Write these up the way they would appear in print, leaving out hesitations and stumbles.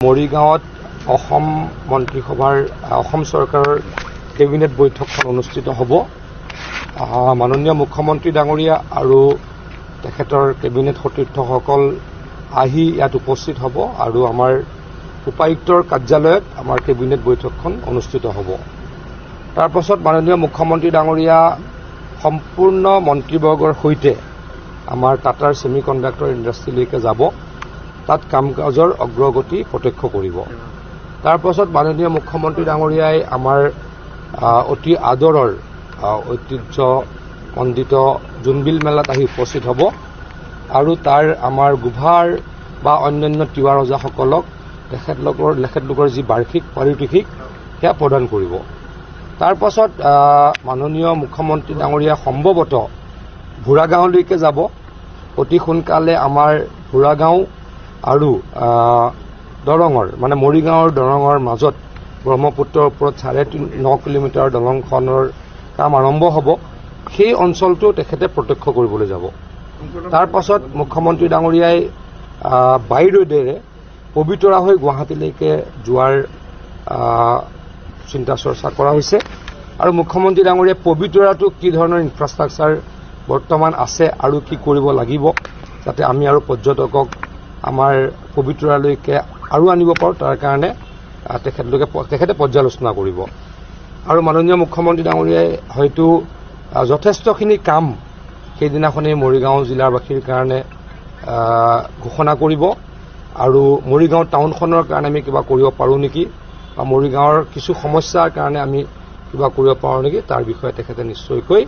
মৰিগাঁৱত অসম মন্ত্ৰীসভাৰ অসম চৰকাৰৰ কেবিনেট বৈঠকখন অনুষ্ঠিত হ'ব। মাননীয় মুখ্যমন্ত্ৰী ডাঙৰীয়া আৰু তেখেতৰ কেবিনেট সতীৰ্থসকল আহি ইয়াত উপস্থিত হ'ব আৰু আমাৰ উপায়ুক্তৰ কাৰ্যালয়ত আমাৰ কেবিনেট বৈঠকখন অনুষ্ঠিত হ'ব। তাৰপাছত মাননীয় মুখ্যমন্ত্ৰী ডাঙৰীয়া সম্পূৰ্ণ মন্ত্ৰীবৰ্গৰ সৈতে আমাৰ টাটাৰ ছেমি কণ্ডাক্টৰ ইণ্ডাষ্ট্ৰীলৈকে যাব, তাত কাম কাজৰ অগ্ৰগতি প্ৰত্যক্ষ কৰিব। তাৰপাছত মাননীয় মুখ্যমন্ত্ৰী ডাঙৰীয়াই আমাৰ অতি আদৰৰ ঐতিহ্যমণ্ডিত জোনবিল মেলাত আহি উপস্থিত হ'ব আৰু তাৰ আমাৰ গোভাৰ বা অন্যান্য তিৱা ৰজাসকলক তেখেতলোকৰ যি বাৰ্ষিক পাৰিতোষিক সেয়া প্ৰদান কৰিব। তাৰপাছত মাননীয় মুখ্যমন্ত্ৰী ডাঙৰীয়া সম্ভৱতঃ ভোৰাগাঁৱলৈকে যাব। অতি সোনকালে আমাৰ ভোৰাগাঁও আৰু দৰঙৰ মানে মৰিগাঁৱৰ দৰঙৰ মাজত ব্ৰহ্মপুত্ৰৰ ওপৰত 9.5 কিলোমিটাৰ দলংখনৰ কাম আৰম্ভ হ'ব। সেই অঞ্চলটো তেখেতে প্ৰত্যক্ষ কৰিবলৈ যাব। তাৰপাছত মুখ্যমন্ত্ৰী ডাঙৰীয়াই বাই ৰোডেৰে পবিতৰা হৈ গুৱাহাটীলৈকে যোৱাৰ চিন্তা চৰ্চা কৰা হৈছে আৰু মুখ্যমন্ত্ৰী ডাঙৰীয়াই পবিতৰাটো কি ধৰণৰ ইনফ্ৰাষ্ট্ৰাকচাৰ বৰ্তমান আছে আৰু কি কৰিব লাগিব যাতে আমি আৰু পৰ্যটকক আমাৰ পবিতৰালৈকে আৰু আনিব পাৰোঁ তাৰ কাৰণে তেখেতে পৰ্যালোচনা কৰিব। আৰু মাননীয় মুখ্যমন্ত্ৰী ডাঙৰীয়াই হয়তো যথেষ্টখিনি কাম সেইদিনাখনেই মৰিগাঁও জিলাবাসীৰ কাৰণে ঘোষণা কৰিব আৰু মৰিগাঁও টাউনখনৰ কাৰণে আমি কিবা কৰিব পাৰোঁ নেকি বা মৰিগাঁৱৰ কিছু সমস্যাৰ কাৰণে আমি কিবা কৰিব পাৰোঁ নেকি তাৰ বিষয়ে তেখেতে নিশ্চয়কৈ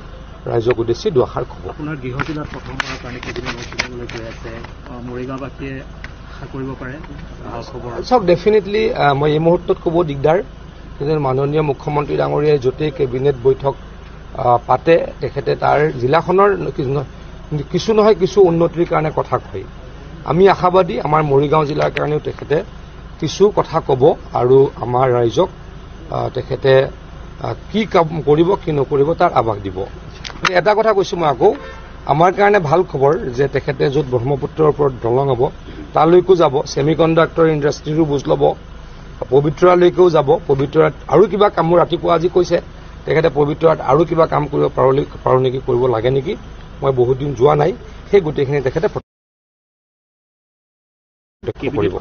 ৰাইজক উদ্দেশ্যি দুআষাৰ ক'ব। আপোনাৰ গৃহ জিলাত প্ৰথমবাৰৰ কাৰণে কেবিনেট বৈঠকলৈ গৈ আছে, মৰিগাঁওবাসীয়ে আশা কৰিব পাৰে খবৰ? চাওক, ডেফিনেটলি মই এই মুহূৰ্তত ক'ব দিগদাৰ, কিন্তু মাননীয় মুখ্যমন্ত্ৰী ডাঙৰীয়াই য'তেই কেবিনেট বৈঠক পাতে তেখেতে তাৰ জিলাখনৰ কিছু নহয় কিছু উন্নতিৰ কাৰণে কথা কয়। আমি আশাবাদী আমাৰ মৰিগাঁও জিলাৰ কাৰণেও তেখেতে কিছু কথা ক'ব আৰু আমাৰ ৰাইজক তেখেতে কি কাম কৰিব কি নকৰিব তাৰ আভাস দিব। এটা কথা কৈছোঁ মই আকৌ, আমাৰ কাৰণে ভাল খবৰ যে তেখেতে য'ত ব্ৰহ্মপুত্ৰৰ ওপৰত দলং হ'ব তালৈকো যাব, ছেমি কণ্ডাক্টৰ ইণ্ডাষ্ট্ৰীৰো বুজ ল'ব, পবিতৰালৈকেও যাব। পবিতৰাত আৰু কিবা কাম, মোৰ ৰাতিপুৱা আজি কৈছে তেখেতে পবিতৰাত আৰু কিবা কাম কৰিব পাৰোঁ নেকি, কৰিব লাগে নেকি, মই বহুত দিন যোৱা নাই, সেই গোটেইখিনি তেখেতে কৰিব।